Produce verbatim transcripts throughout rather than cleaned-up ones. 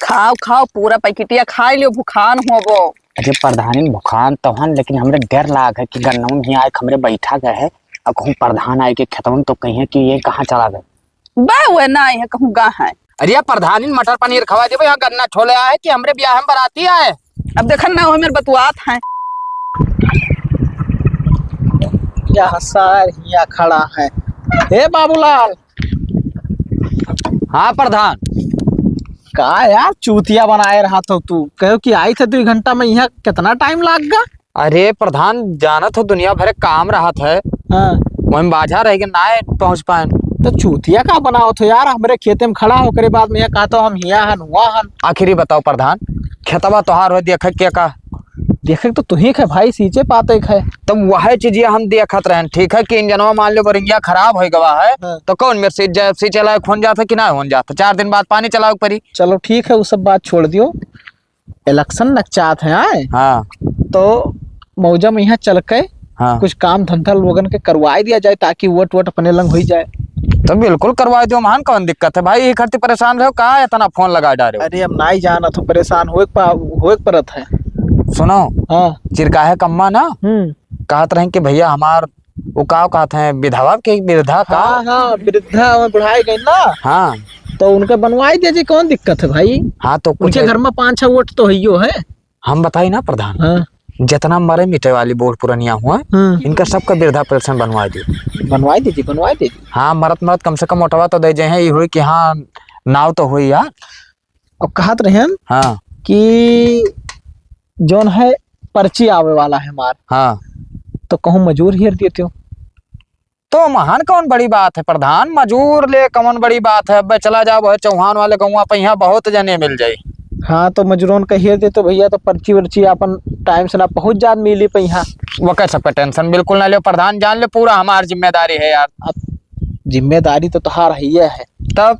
खाओ, खाओ, पूरा पैकेटिया खाइ लियो, भुखान होबो। अरे प्रधानिन, भुखान तो हन, लेकिन हमरे डर लाग है कि गन्नवन ही आए, हमरे बैठा गए है, अब कहूँ प्रधान आए के खेतवन तो कहिए कि ये कहाँ चला गए। बे, वे ना आए हैं, कहूँ गा है। अरे प्रधानिन, मटर पनीर खवा देबे, यहाँ गन्ना छोले आए कि हमरे ब्याह में बराती आए? अब देखन ना, वो मेरे बतुआत हैं। यहाँ सार हिया खड़ा है। ए बाबूलाल, हाँ प्रधान। का यार चूतिया बनाए रहत हो तू? कहो कि आई थे दुइ घंटा में, यहाँ कितना टाइम लाग गा? अरे प्रधान, जानत हो दुनिया भरे काम रहत है। हाँ। वहीं बाझा रह के ना पहुँच पाएन। तो चूतिया का बनावत हो यार? हमरे खेते में खड़ा होकरे बाद में यहाँ कहत हो हम हिया हन, हुआ हन। आखिरी बताओ प्रधान, खेतवा तोहार हो, देखे के का? देखे तो तुही के भाई, सींचे पाते के है। तब वह चीज ये हम देखत रहन, ठीक है कि इंजनवा मान लो बरिंगिया खराब हो गवा है, हाँ। तो कौन मेरे से जब से चलाए, होन जाता कि ना होन जाता, चार दिन बाद पानी चलावे के परी। चलो ठीक है, वो सब बात छोड़ दियो, इलेक्शन नकचात है आए। हाँ। तो मौजा में यहाँ चल के हाँ। कुछ काम धंधा लोगन के करवाए दिया जाए, ताकि वोट वोट अपने लंग होई जाए। तो बिल्कुल करवाए दियो, महान कौन दिक्कत है भाई, ये खातिर परेशान रहो, का इतना फोन लगा डारे हो? अरे अब नाई जाना तो परेशान होए के पा-, होए के परत है। सुनो, हाँ। चिरकाहे कम्मा ना हम्म। कहत रहे कि भैया हमार, वो का कहत हैं, विधवा के वृद्धा का? हाँ, हाँ, वृद्धा, वो बुढ़ाई गई ना। हाँ। तो उनका बनवाई दे जी, कौन दिक्कत है भाई? हाँ, तो कुछ उनके घर में पाँच छह वोट तो हइयो है। हम बताई ना प्रधान, हाँ। जितना मरे मिटे वाली बूढ़ पुरनिया हुआ, हाँ। इनका सबका वृद्धा पेंशन बनवाई दे। बनवाई दे जी, बनवाई दे जी। हाँ, मरत मरत कम से कम ओटवा तो दे जे हैं, ये हुई कि हाँ, नाव तो हुई यार। और कहत रहन हाँ। कि जौन है पर्ची आवे वाला है हमार, हाँ। तो कहूँ मजूर हेर देते हो। तो महान कौन बड़ी बात है प्रधान, मजूर ले कौन बड़ी बात है। अब चला जाओ वह चौहान वाले गौवा पे, यहाँ बहुत जने मिल जाई। हाँ, तो मजूरन का हेर दे तो भैया, तो पर्ची वर्ची अपन टाइम से ना पहुँच जात मिली पे यहाँ। वो कह सबका टेंशन बिल्कुल ना लियो प्रधान, जान ले पूरा हमार जिम्मेदारी है यार। अब जिम्मेदारी तो तोहार है, ये है। तब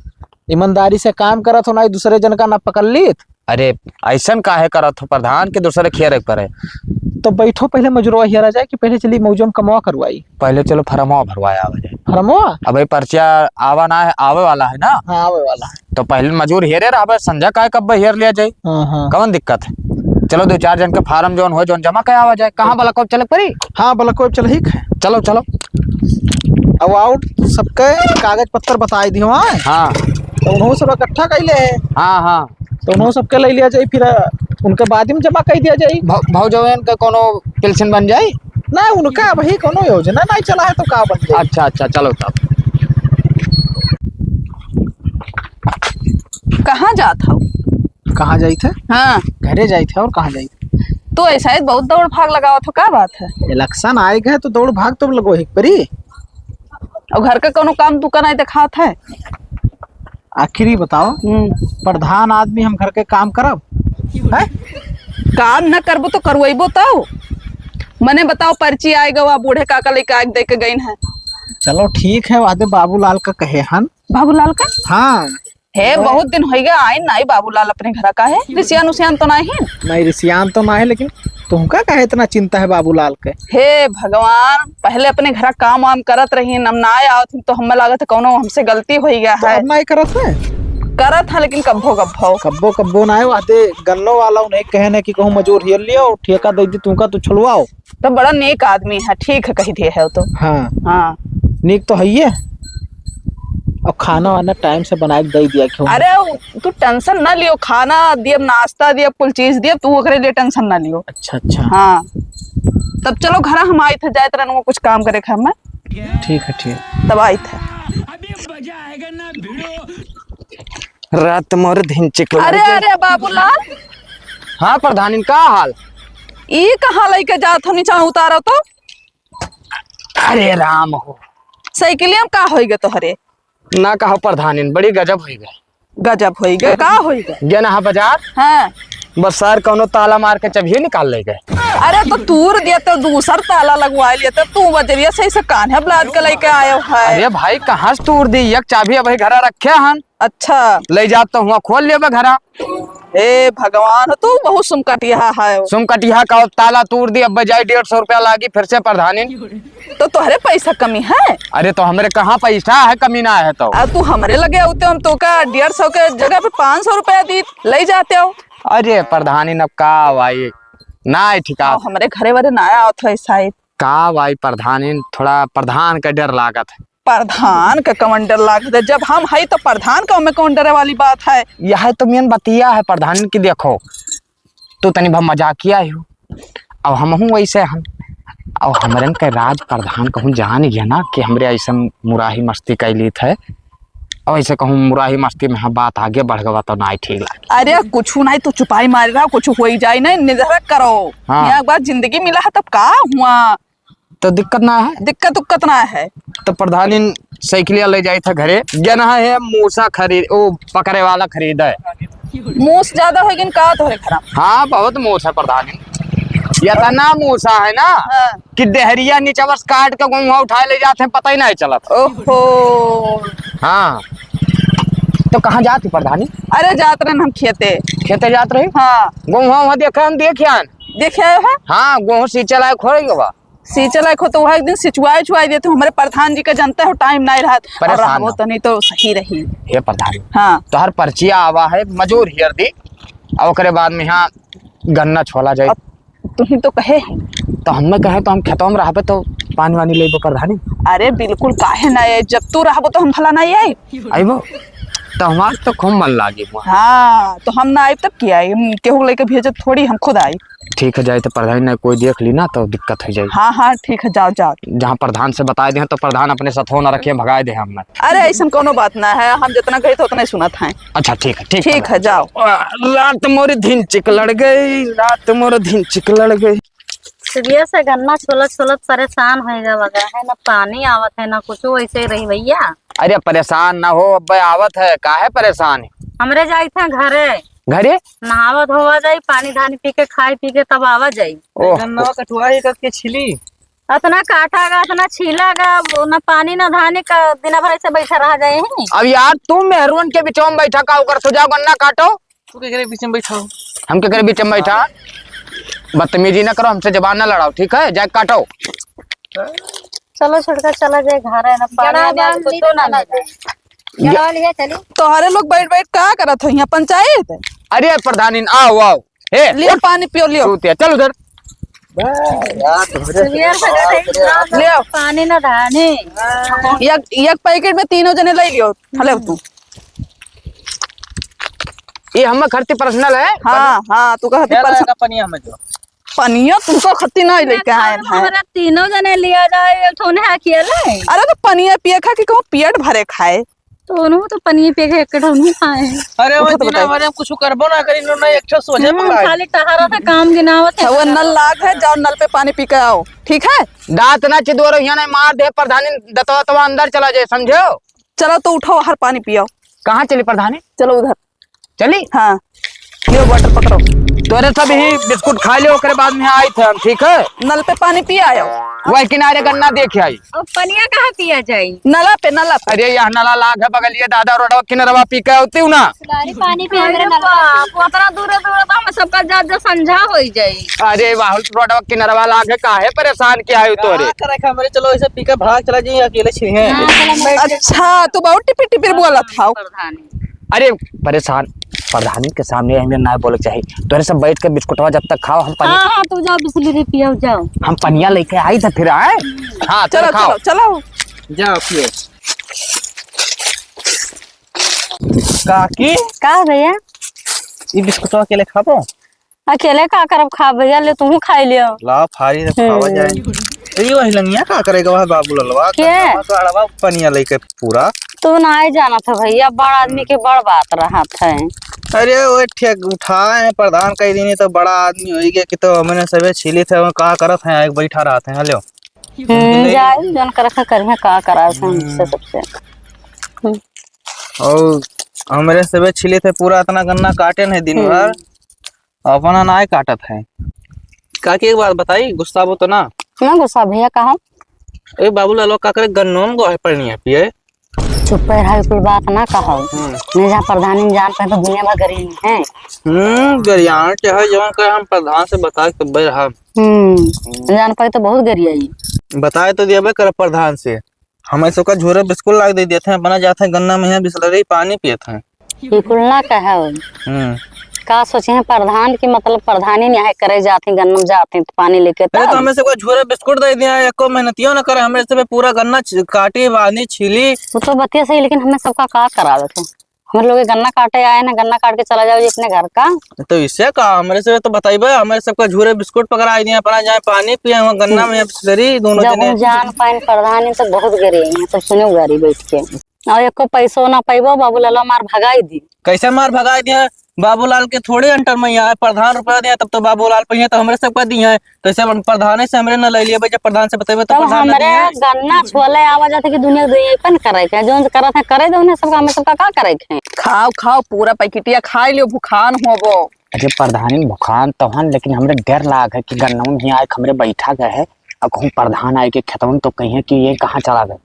ईमानदारी से काम करत हो, ना दूसरे जन का ना पकड़ लीत। अरे, ऐसन काहे करत हो प्रधान कि दूसरे खेरे के परे? तो बैठो, पहले मजूरवा हेरा जाए कि पहले चली मौजम कमवा करवाई। पहले चलो फरमवा भरवाए आवा जाए। फरमवा? अबे पर्चा आवा ना है, आवे वाला है ना? हाँ, आवे वाला है। तो पहले मजूर हेरे रहबे, संझा काहे कब्बे हेर लिया जाए। हाँ, हाँ। कौन दिक्कत है? चलो दो चार जन के फार्म जौन हो, जौन जमा के आवा जाए। कहाँ ब्लॉक ऑफ चले के परी? हाँ, ब्लॉक ऑफ चल ही है। चलो, चलो। अब आउट सबके कागज पत्तर बताई दियो, हाँ? हाँ। तो उन्हों सब इकट्ठा कर ले। हाँ, हाँ। तो उन्हों सबके ले लिया जाए, फिर उनके बाद में जमा कर दिया जाए। भौ-, भौजवन के कोनो पेंशन बन जाए? ना, उनका अभी कोनो योजना नहीं चला है, तो का बन जाए? अच्छा, अच्छा, चलो तब। कहाँ जात हो? कहाँ जाइत है? हाँ। घरे जाइत है, और कहाँ जाइत है? तो ऐसा ही बहुत दौड़ भाग लगावत हो, का बात है? इलेक्शन आए गए तो दौड़ भाग तो लगो ही परी। और घर का कोनो काम तू का नहीं दिखात है? आखिरी बताओ, हम्म। प्रधान आदमी हम घर के काम करब? हैं? काम न करबो तो करवैबो तब। मने बताओ, पर्ची आए गवा, बूढ़े काका लेके आके दे के गइन है। चलो ठीक है, वादे बाबूलाल का कहे हन। बाबूलाल का? हाँ। हे, बहुत दिन होइ गए, आइन नाई बाबूलाल अपने घरा। काहे? रिसियान उसियान तो नाई है? नहीं, रिसियान तो नाई है, लेकिन तुमका काहे इतना चिंता है बाबूलाल के? हे भगवान, पहले अपने घरा काम वाम करत रहीन, अब नाई आवत हिन, तो हमें लागत है कौनो हमसे गलती होइ गया तो है। अब नाई करत है? करत है, लेकिन कब्बो कब्बो। कब्बो कब्बो नाई, वादे गन्नो वाला उन्हें कहे ना कि कहूँ मजूर हेर लियो, ठेका दे दी तुमका, तू छुड़वाओ। तो बड़ा नेक आदमी है, ठीक है, कही दिए है तो। हाँ। हाँ। नेक तो है ये। और खाना वाना टाइम से बना के दे दिया क्यों? अरे, तू टेंशन ना लियो, खाना दियब, नाश्ता दियब, कुल चीज दियब, तू ओकरे लिए टेंशन ना लियो। अच्छा, अच्छा। हाँ। तब चलो घरा हम आइत है, जाइत रहन कुछ काम करे घर में। ठीक है, ठीक। तब आइत है। रात मोर धिन चिक अरे, लागे। अरे बाबूलाल। हाँ प्रधानिन, का हाल? ई कहाँ लेके जात हो, नीचा उतारो तो। अरे राम हो। साइकिलिया में का होई गए तोहरे? ना कहो प्रधानिन, बड़ी गजब होई गए। गजब होई गए, का होई गए? गया ना बाजार? हाँ। बस सर कौनो ताला मार के चबिये निकाल ले गए। अरे तो तूर दिया तो दूसर ताला लगवा लिया तो तू बजरिया से इसे कान्हे ब्लाद के लेके आयो है। अरे भाई कहाँ से तूर दी, एक चाबी अबही घरा रखे हन। अच्छा। ले जात तो हुआ खोल लेबे घरा। हे भगवान, तू बहुत सुमकटिया है। सुमकटिया का ताला तूर दी, अब जाए डेढ़ सौ रुपया लागी फिर से प्रधानिन। तो तोहरे पैसा कमी है? अरे तो हमरे कहाँ पैसा है, कमी ना है तो। अब तू हमरे लगे होते, हम तोका डेढ़ सौ के जगह पे पाँच सौ रुपया दी, ले जाते हो। अरे प्रधानिन, अब का भाई, ना है ठिकात। हमरे घरे वरे ना आवत हो ऐसा ही। का भाई प्रधानिन, थोड़ा प्रधान का डर लागत है। प्रधान का कौन डर लागत है? जब हम हई तो प्रधान का में कौन डरे वाली बात है? यह तो मेन बतिया है प्रधानिन की, देखो तू तनी भा मजाकिया ही हो, अब हमहूँ वैसे हन, अब हमरन के राज प्रधान कहूँ जान गया ना कि हमरे ऐसन मुराही मस्ती कैली थे, और ऐसे कहूँ मुराही मस्ती में हाँ बात आगे बढ़ गवा तो ना ठीक लागे। अरे कुछ नहीं, तू चुपाई मारे रहा, कुछ हो ही जाए नहीं, निधरक करो। हाँ। यहाँ एक बार जिंदगी मिला है तब का हुआ? तो दिक्कत ना है। दिक्कत उक्कत ना है। तो प्रधानिन साइकिलिया ले जाए था घरे, गना है मूसा खरीद, ओ पकड़े वाला खरीद है। मूस ज्यादा होइगिन का तोहरे घर में? हाँ, बहुत मूस है प्रधानिन। इतना मूसा है ना हाँ। कि देहरिया नीचवस काट के गोहुआ उठाए ले जाते हैं, पता ही नहीं चलत। ओहो। हाँ, तो कहाँ जाती प्रधानी? अरे जात रहन हम खेते। खेते जात रही? हाँ। गोहुआ वहाँ देखे हम देख आन। देखे आए हो? हाँ, गोहूँ सींचे लायक हो रही बा। सींचे लायक हो तो वह एक दिन सिंचवाई उचवाई देते हो। हमरे प्रधान जी का जानते हो, टाइम नहीं रहत। और परेशान रहबो ना। तो नहीं तो सही रही। हे प्रधान, हाँ। तोहर पर्चिया आवा है, मजूर हियर दी, और ओकरे बाद में यहाँ गन्ना छोला जाए। अब तुही तो कहे है। तो हमें कहे तो हम खेतवा में रहबे तो पानी वानी लेबो प्रधानी। अरे बिल्कुल, काहे ना आए, जब तू रहबो तो हम भला नहीं आए। आइबो तो हमार तो खूब मन लागी हुआ। हाँ, तो हम ना आइब तब की आई? हम केहू लेके भेजत थोड़ी, हम खुद आई। ठीक है, जाए तो प्रधानी ना कोई देख ली ना तो दिक्कत हो जाए। हाँ, हाँ, ठीक है, जाओ, जाओ। जहाँ प्रधान से बताए दे तो प्रधान अपने साथ हो ना रखे, भगाए दे हम ना। अरे ऐसन कोनो बात ना है, हम जितना कही तो उतना ही सुनत हैं। अच्छा, ठीक है, ठीक है। ठीक है, जाओ। आ, रात मोर धिनचिक लड़ गई, रात मोर धिनचिक लड़ गई। सुबह से गन्ना छोलत छोलत परेशान होइगा बगा है, ना पानी आवत है ना कुछ, वैसे ही रही भैया। अरे परेशान ना हो, अब आवत है, काहे परेशान है? हमरे जाइत है घरे। घरे? नहावा धोवा जाई, पानी धानी पी के, खाई पी के तब आवा जाई। ओह। गन्नवा कटुआ ही कस के छिली। अतना काटा गा, अतना छीला गा, वो ना पानी ना धानी का, दिना भर ऐसे बैठा रहा जाए ही। अब यार तू मेहरुअन के बिचवा में बैठा का ओकर, सो जाओ गन्ना काटो। तू केकरे बीच में बैठा हो? हम केकरे बीच में बैठा? बदतमीजी ना करो, हमसे जबान ना लड़ाओ, ठीक है? जाए काटो। चलो छोटका, चला जाए घर है ना, पानी गड़ा ना, बांध ली कुछो ना तो ना मिले। गड़ा लिया चली। तोहरे लोग बैठ बैठ का करत हो यहाँ पंचायत? अरे प्रधानिन, आओ, आओ। ए, लियो उठ। पानी पियो, लियो। तू ते, चल उधर। सुबह से गए थे, लियो। पानी ना धानी। एक, एक पैकेट में तीनों जने ले लियो। हले तू। ये हम खर्ची पर्सनल है। हाँ, हाँ, तू कहती क्या पर्सनल। लाएगा पनिया में जो? पनिया तुमको खत्ती नहीं लेके आए हैं। हमारा तीनों जने लिया जाए, एक ठो उन्हें अकेले। अरे तो पनिया पिए खा कि कहूँ पेट भरे खाए। तो उन्हों तो पनिया पिए खा, एक ठो उन्हों खाए। अरे वो उठो तो तीनों बताओ। हमारे हम कुछ करबो ना करी, इन्होंने एक ठो सोझे हम्म, पकड़ा है। खाली टहरा था, काम गिनावत है। वो नल लाग है, जाओ नल पे पानी पी के आओ, ठीक है? दांत ना चिदोरो, यहाँ नहीं मार दे प्रधानी, दतवा तवा अंदर चला जाए, समझो? चलो तो उठो, बाहर पानी पियो। कहाँ चली प्रधानी? चलो उधर। चली? हाँ। लियो बॉटल पकड़ो। तोरे सब ही बिस्कुट खा लियो, ओकरे बाद में आई थे हम, ठीक है? नल पे पानी पी आयो। वह किनारे गन्ना देख आई। अब पनिया कहाँ पिया जाई? नला पे, नला पे। अरे यह नला लाग है बगलिए दादा, रोडवा किनरवा पी के होती हूँ ना। अरे पानी पी, अरे मेरे नलवा बाप, उतना दूर दूर तो हम सबका जा, जा संझा होई जाई। अरे बाहुल रोडवा किनरवा लाग है, काहे परेशान किया है तोरे? का करे हमरे, चलो इसे पी के भाग चला जाइए, अकेले छिड़े हैं। हाँ, चलो, बैठ। अच्छा, तू बहुत टिपिर टिपिर बोलत हाउ। प्रधानी। अरे परेशान, प्रधानी के सामने हमें ना बोले के चाही। तोरे सब बैठ के बिस्कुटवा जब तक खाओ, हम पनिया हाँ, हाँ, तू जाओ, बिस्कुट ले पियो, जाओ। हम पनिया लेके आई थे फिर आए। हाँ, चलो, चलो, खाओ। चलो, चलो। जाओ पियो। काकी। का भैया? ई बिस्कुटवा अकेले खाबो? अकेले का करब खा भैया, ले तू खाई लियो। ला फारी से खावा हम्म। जाए। ए, वही लंगिया का करेगा वह बाबू ललवा? के? कनवा तो अड़वा पनिया लेके पूरा। तू नाहीं जानत है भैया, बड़ आदमी के बड़ बात रहत है। अरे, वो ठेक उठाए हैं प्रधान कई दिन, तो बड़ा आदमी होई गया कि तो हमने सबे छीली थे, वो का करत हैं, एक बैठा रहत हैं, हेलो। हम्म, जाई, जौन करत है, करिहे, का करावे से हमसे हम्म। सबसे। हम्म। और हमरे सबे छीली थे, पूरा इतना गन्ना काटे नहीं दिन हम्म। भर। अपना नाय काटत है। काकी, एक बात बताई, गुस्सा हो तो ना? ना गुस्सा भैया, कहा? ए बाबू लालो, का करे, गन्नों में गोहे पड़नी है पिए। चुप्पे रहा, कुल बात ना कहो। हम्म। नहीं, जहाँ प्रधानी जान पाए तो दुनिया भर गरीब है। हम्म, गरियाना चाहे जवन कहे, हम प्रधान से बता के तब्बे रहा। हम्म, जान पाए तो बहुत गरियाई। बताए तो दिया बे कर प्रधान से। हमें सबका झोरे बिस्कुट लाग दे देते हैं, अपना जाते हैं गन्ना में यहाँ बिसलरी पानी पियत हैं। ये कुल ना कहे। हम्म। का सोचे हैं प्रधान की, मतलब प्रधानी नहीं है करे जाते हैं, गन्ना में जाते हैं तो पानी लेके अरे तो तब। हमें सबका झोरे बिस्कुट दे दिया, एको मेहनतियों ना करे, हमरे से पूरा गन्ना छ-, काटी, बांधी, छीली। वो तो बतिया सही, लेकिन हमें सबका का करावे थे? हम लोग ये गन्ना काटे आए ना, गन्ना काट के चला जाओ जी अपने घर का। तो इससे का, हमरे से तो बताइबे, हमरे सबका झूरे बिस्कुट पकड़ाई दिए, अपना जाए पानी पिए, वहाँ गन्ना में बिसलरी दोनों जब जने। हम जान पाइन प्रधानी तो बहुत गरीब हैं, तो सुने उगारी बैठ के। और एको पैसो ना पाइबो, बाबूलाल मार भगाई दी। कैसे मार भगाई दिए? बाबूलाल के थोड़ी अंटर में यहाँ है, प्रधान रुपया दिए, तब तो बाबूलाल पे तो हमरे सबका दिए हैं। तो ऐसे अपन प्रधाने से हमरे न ले लिए भाई, जब प्रधान से बतेबे तो तब प्रधान न हमरे दिए। गन्ना छोले आवा जाते कि दुनिया दुनिया अपन करे के, जोन करत है करे दो ना, सबका हमें सबका का करे के है? खाओ, खाओ, पूरा पैकेटिया खाई लियो, भुखान होबो। अरे प्रधानी भुखान तो हन, लेकिन हमरे डर लाग है कि गन्नौन ही आए, हमरे बैठा गए है, अब कहूँ प्रधान आए के खेतवन तो कहीं है कि ये कहाँ चला गए।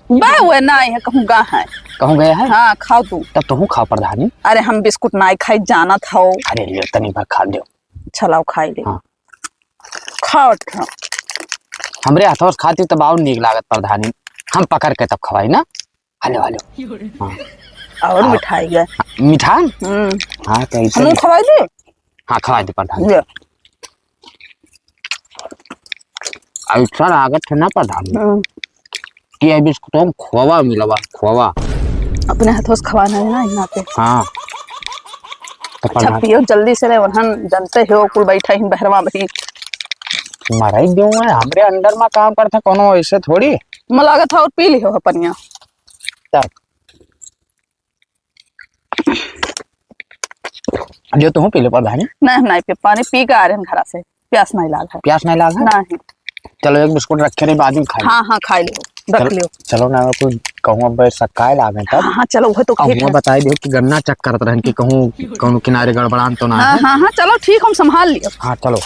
बे, वे ना आए है, कहूँ गा है। कहूँ गए है? हाँ, खाओ तू। तब तोहू खाओ प्रधानी। अरे हम बिस्कुट नाई खाई जानत हो। अरे लियो तनी भर खा लियो। चलाओ खाई ले। हाँ। खाओ, खाओ। हमरे हाथों से खाती तब और नीक लागत प्रधानी। हम पकड़ के तब खवाई ना। हेलो, हेलो। हाँ। और हाँ। मिठाई है। हाँ, मिठाई? हम्म। हाँ, तो ऐसे हमहू ही। खवाई दे? हाँ, खवाई दे प्रधानी। ले। ऐसा लागत है ना प्रधानी। हम्म। कि ये बिस्कुट में खोवा मिला बा, खोवा। अपने हाथों से खवाना है ना, यहाँ पे। हाँ। तो अच्छा, प्रधान पियो जल्दी से रे, वहन जानते हो, कुल बैठा ही बहरवा बही। मराई दूँ मैं, हमरे under में काम करता कोनो ऐसे थोड़ी। मैं लागत है और पी लियो है पनिया। तब। जो तुहूँ पी ले प्रधानी। नहीं, हम नहीं पी, पानी पी के आ रहे हैं घरा से, प्यास नहीं लाग है। प्यास नहीं लाग है? नहीं। चलो, एक बिस्कुट रखे रही, बाद में खा लो। हाँ, हाँ, खा लियो, रख चलो, लियो। चलो ना, कोई कहूँ अब सकाए लागे तब। हाँ, हाँ, चलो, वो तो अब कही वो था। बताई दियो कि गन्ना check करत रहन कि कहूँ, कहूँ किनारे गड़बड़ान तो ना हाँ, है। हाँ, हाँ, चलो, ठीक, हम संभाल लियो। हाँ, चलो।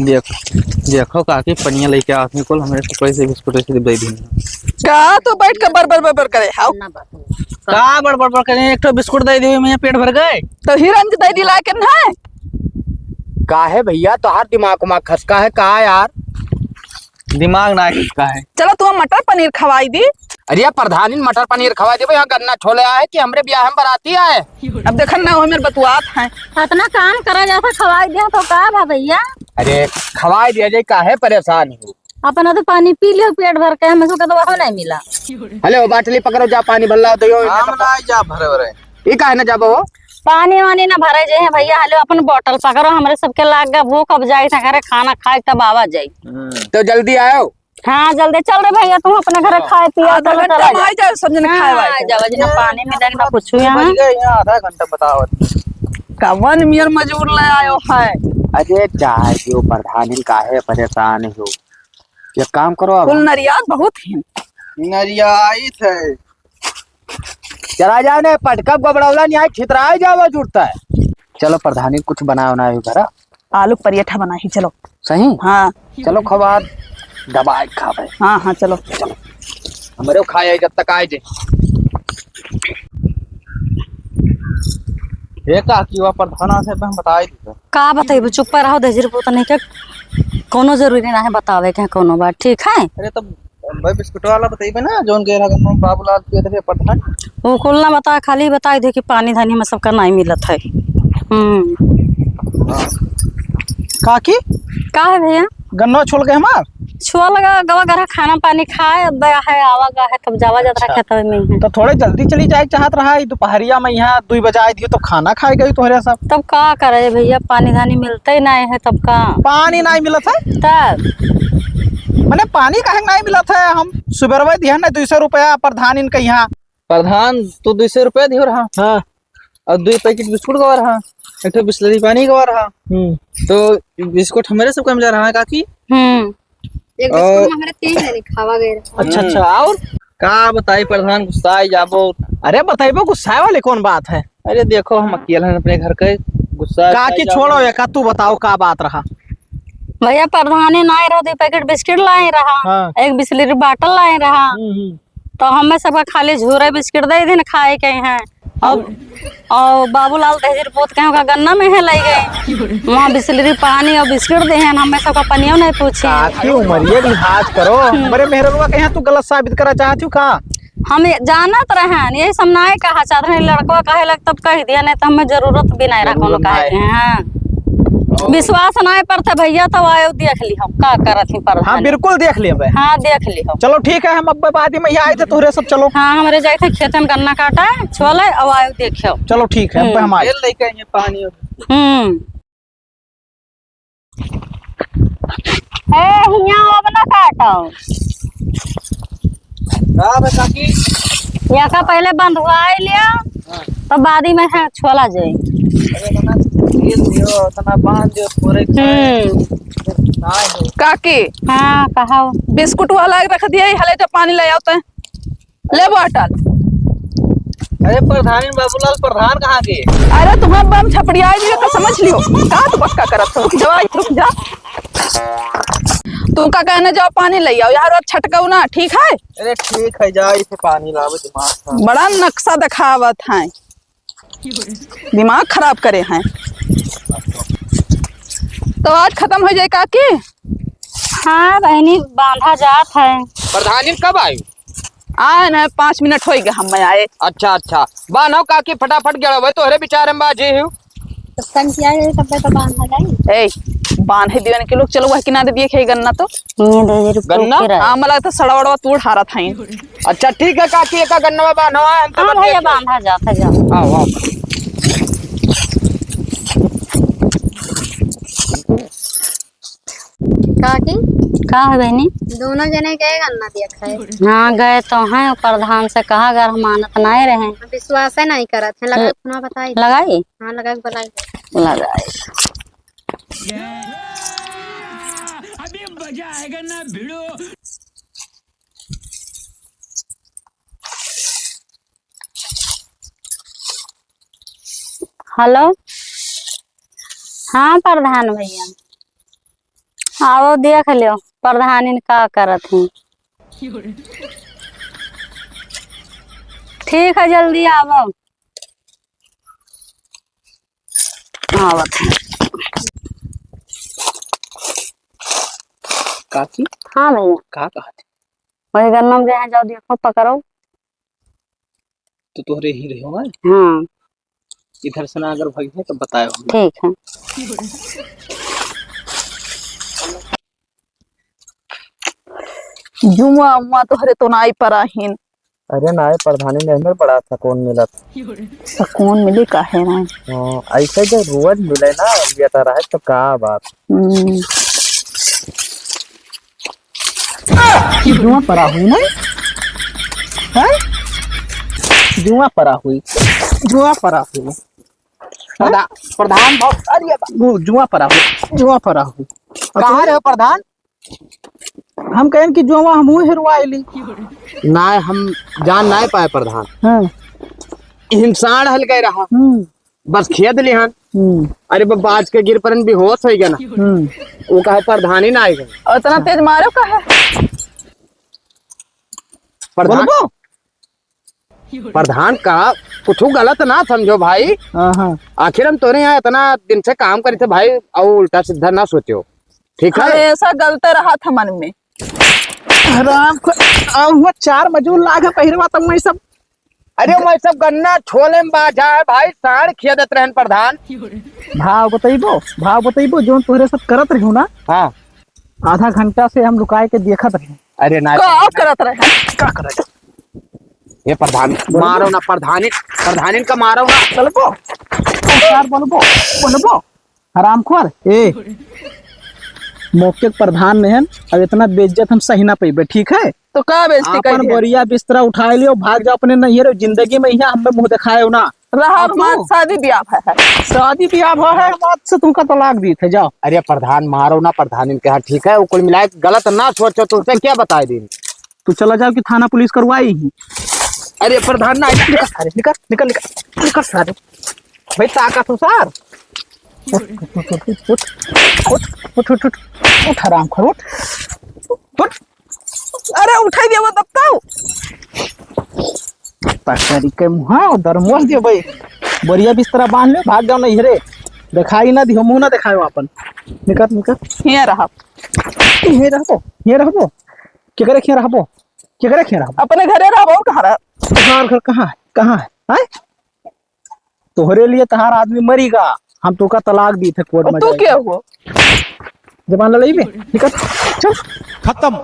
देख, देखो काकी, पनिया लेके आवत हैं कुल, हमरे से पैसे बिस्कुट ऐसे दे दी। का तो बैठ के बर बर बर बर करे, हाउ? ना बात नहीं। का बर बर बर करे, एक ठो बिस्कुट दे दी, मैं पेट भर गए। तो हिरन के दे दी लाके ना। का है भैया, तोहार दिमाग उमाग खसका है का यार? दिमाग ना खसका है। चलो, तुम मटर पनीर खवाई दी। अरे यार, प्रधानी मटर पनीर खवाई दी, यहाँ गन्ना छोले आए कि हमरे ब्याह में बराती आए। अब देखन ना, वो मेरे बतुआत हैं। इतना काम करा जाता, खवाई दिया तो का बा भैया? अरे, खवाई दिया जाए, काहे परेशान हो? अपना तो पानी पी लियो पेट भर के, हमसे का तो वह नहीं मिला। हेलो, बाटली पकड़ो, जा पानी भर लाओ, दो हम ना जा भरे भरे। ई काहे ना जाबो हो? पानी वानी ना भरे जे है भैया, हेलो, अपन बोतल पकड़ो, हमरे सबके लाग गा भूख, अब जाई था घरे खाना खाए तब आवा जाई। हम्म। तो जल्दी आयो। हाँ, जल्दी चल रे भैया, तुम अपने घरे खाए पिए, आधा चलो, घंटा चला में जाओ। आ जाओ, सब जने हाँ, खाए वाए आ के। जाओ, जना पानी में देख ना पूछू यहाँ। बज गए यहाँ, आधा घंटा बताओ। कवन मियर मजूर ले आयो है? अरे जाए दियो प्रधानी, काहे परेशान हो? एक काम करो अब। कुल नरियात बहुत हैं। नरियाई थे। चला जाओ ने, पटकब गबड़ौला नहीं आए, छितराए जाओ जुड़ता है। चलो प्रधानी, कुछ बनाओ ना घरा। आलू पराठा बनाई, चलो। सही? हाँ। चलो खवा, दबाए खावे। हाँ, हाँ, चलो। चलो। हमरे खाए जब तक आए जे। हे काकी, वा प्रधान से हम बताए दीजिए। का बताइबू, चुप रहो, दहिजरी पूत नहीं के कोनो जरूरी ना है बतावे के कोनो बात, ठीक है? अरे तब भाई बिस्कुट वाला बताइबे ना, जोन गए रहा बाबूलाल के देखे प्रधान। वो कुल ना बता, खाली बताई दे कि पानी धानी में सबका नहीं मिलत है। हम्म। काकी? का है भैया? गन्ना छोल गए हमार? छोल गा, गवा गरहा खाना पानी खाए, अब गया है, आवा गा है, तब जावा जात रहा अच्छा। खेतवे में है। तो थोड़े जल्दी चली जाए चाहत रहा, ई दोपहरिया में यहाँ दुई बजाए दियो तो खाना खाए गई तोहरे सब। तब का करे भैया, पानी धानी मिलते ही नहीं है, तब का? पानी नहीं मिलत है? तब? मने पानी काहे नहीं मिलत है? हम सुबेरवे दिहन ना दुई सौ रुपया प्रधान इनके यहाँ। प्रधान, तू दुई सौ रुपया दियो रहा। हाँ। और दुई पैकेट बिस्कुट गवा रहा, एक ठो बिसलेरी पानी गवा रहा। हम्म। तो बिस्कुट हमरे सब कम जा रहा है काकी। हम्म। एक बिस्कुट और में हमरे तीन जने खावा गए रहे। अच्छा, अच्छा, और? का बताई प्रधान, गुस्सा आई जाबो। अरे बताइबो, गुस्साए वाले कौन बात है? अरे देखो, हम अकेले हैं अपने घर के, गुस्सा काकी आई जाबो। छोड़ो, एका तू बताओ का बात रहा? भैया, प्रधानी नाई रहा, दो पैकेट बिस्किट लाए रहा, हाँ। एक बिसलेरी बाटल लाए रहा। हम्म, हम्म। तो हमें सबका खाली झूरे बिस्किट दे दिन खाए के हैं। और, और बाबूलाल दहेजर पोत के ओका गन्ना में है लाई गए। वहाँ बिसलेरी पानी और बिस्किट दे हैं, हमें सबका पनियो नहीं पूछी। काकी, उमरिया के लिहाज करो। हम्म। हमरे मेहररुआ के यहाँ तू गलत साबित करा चाहत हो का? हम ये जानत रहन, यही सब नाय कहा चाहत रहन, लड़कवा कहे लग तब कह दिया, नहीं तो हमें जरूरत भी नहीं रहा जरूरत कोनो कहे नहीं। के, हाँ। ओ। विश्वास नहीं पड़ता भैया, तो आयो देख ली हम का करत ही पर हाँ, बिल्कुल देख लेबे। हाँ, देख ली हम। चलो ठीक है, हम अब बाद में यहाँ आए थे तोहरे सब, चलो। हाँ, हमरे जाए थे खेतन गन्ना काटा, छोले, अब आयो देखियो। चलो ठीक है, अब हम्म। हम आए। तेल लेके आइए, पानी। हम्म। ए, हियाँ अब ना काटो। का बे काकी? या का पहले बंधवाई लिया, हाँ। तो बादी में है छोला जाई। अरे ना, तेल दियो, तना बांध दियो, थोड़े हम्म। का है? काकी। हाँ, कहो। बिस्कुट वाला रख दिया, हले तो पानी ले आओ तो। ले बॉटल। अरे प्रधानी बाबूलाल, प्रधान कहाँ के? अरे तुम्हार बम छपड़िया जी तो समझ लियो। का तू बक्का करत हो? रुक जा, रुक जा। तू का कहने जाओ, पानी ले आओ यार, और छटकाओ ना, ठीक है? अरे ठीक है, जा इसे पानी लावे, दिमाग खराब। बड़ा नक्शा दिखावत है, दिमाग खराब करे हैं। तो आज खत्म हो जाए काकी? हाँ बहनी, बांधा जात है। प्रधानी कब आई? आए ना, पाँच मिनट होई गए हम आए। अच्छा, अच्छा। बान्हो काकी, फटाफट गेड़ा हुआ, तोहरे विचार में बाजी हूँ। तो संग किया है, तब तो बांधा जाए। ए, बांधे दिवन के लोग, चलो वह किनारे दिए खे गन्ना तो। ये दे दे, रुको, गन्ना? के रहे। हाँ, मला तो सड़वड़वा तोड़ हारा था। अच्छा, ठीक है काकी, एका गन्ना में बान्हो, हम तो हाँ बतिया भैया, के बांधा जाता, जाओ। आओ, आओ। काकी? का है बहनी? दोनों जने गए गन्ना दिया खाए। हाँ, गए तो हैं, प्रधान से कहा अगर हम मानत नहीं रहे। विश्वास है नहीं करत है, लगाई ल-, फोनवा बताई। लगाई? हाँ, लगाई, बुलाई। लगाई। अभी मजा आएगा ना भिड़ो। हेलो, हाँ प्रधान भैया, आवो देख लो प्रधानिन का करत हैं। ठीक है, जल्दी आवो। आवत है। काकी? हाँ भैया। का कहत है? वही गन्ना में गए हैं, जाओ देखो, पकड़ो। तो तोहरे ही रहो, हैं? हाँ। इधर से ना अगर भगिहे तो बताए हो। ठीक है। जुआ उआ तोहरे तो नाई पराहिन। अरे नाई प्रधानी में हमें बड़ा सुकून मिलत। सुकून मिली काहे ना? हाँ, ऐसे जो रोज मिले ना, ये तो रहे तो का बात। हम्म। जुआ परा हुई ना? हैं? जुआ परा हुई, जुआ परा हुई। प्रधा-, प्रधान बाबू, अरे बाबू, जुआ परा हुई, जुआ परा हुई। कहाँ रहे हो प्रधान? हम कहेन कि जुआ हमहू हेरवा अइली। ना, हम जान ना पाए प्रधान। हाँ। हिमसाण हल गए रहा। हम्म। बस खेद लिहन। हम्म। अरे बाबा, आज के गिर परन बेहोश होइ गया ना। हम्म। वो कहा प्रधान ही ना आए गए। और इतना तेज मारो का है? प्रधान, बोलबो? प्रधान का कुछ गलत ना समझो भाई। हाँ, हाँ। आखिर हम तोरे यहाँ इतना दिन से काम करी थे भाई, और उल्टा सीधा ना सोचो, ठीक है? हमेशा गलते रहा था मन में। राम को, आ, हुआ चार मजूर लाग है पहिरवा, तब मैं सब अरे, मैं सब गन्ना छोले में बाझा है भाई, साँड़ खिया देत रहन प्रधान। भाव बतइबो, भाव बतइबो, जोन तोहरे सब करत रहियो ना। हाँ। आधा घंटा से हम लुकाए के देखत रहे। अरे ना। का करत रहे? का करत? ये प्रधान, बोलो। मारो ना प्रधानी, प्रधानी का मारो ना। बोलबो? सरकार बोलबो? बोलबो? हरामखोर, ए, मौके के प्रधान में हन, अब इतना बेइज्जत हम सही ना पइबे, ठीक है? तो का बेइज्जती आपन कइली है? बोरिया बिस्तरा उठाए लियो, भाग जाओ अपने नैहर, जिंदगी में यहाँ हमें मुँह दिखाए हो ना। रहा अब हमार तू? शादी ब्याह है। शादी ब्याह है, हम आज से तुमका तलाक दी थे, जाओ। अरे प्रधान, मारो ना प्रधान, इनके यहाँ ठीक है, वो कुल मिलाए गलत ना सोचो, तुमसे क्या बताए दिन। तू चला जाओ कि थाना पुलिस करवाई ही। अरे प्रधान ना, निकल सारे, निकल, निकल, निकल, निकल सारे। भाई ताकत हो सर। उठ, उठ, उठ, उठ, उठ, हरामखोर, उठ, उठ। अरे उठाई दिया वो तब तो। पकड़ी के मुहा दरमोस दियो भाई। बढ़िया बिस्तरा बांध ले, भाग जाओ नहीं रे। दिखाई ना दियो, मुंह ना दिखायो आपन। निकल, निकल। हियाँ रहा। हियाँ रहबो, हियाँ रहबो। केकरे हियाँ रहबो? केकरे हियाँ रहबो? अपने घरे रहबो, कहाँ रह? तोहार घर कहाँ है? कहाँ है? हैं? तोहरे लिए तोहार आदमी मरीगा, हम तोका तलाक दी थे कोर्ट में तू जाके। क्या हुआ? जबान लड़ाई बे, निकल, चल। खत्म।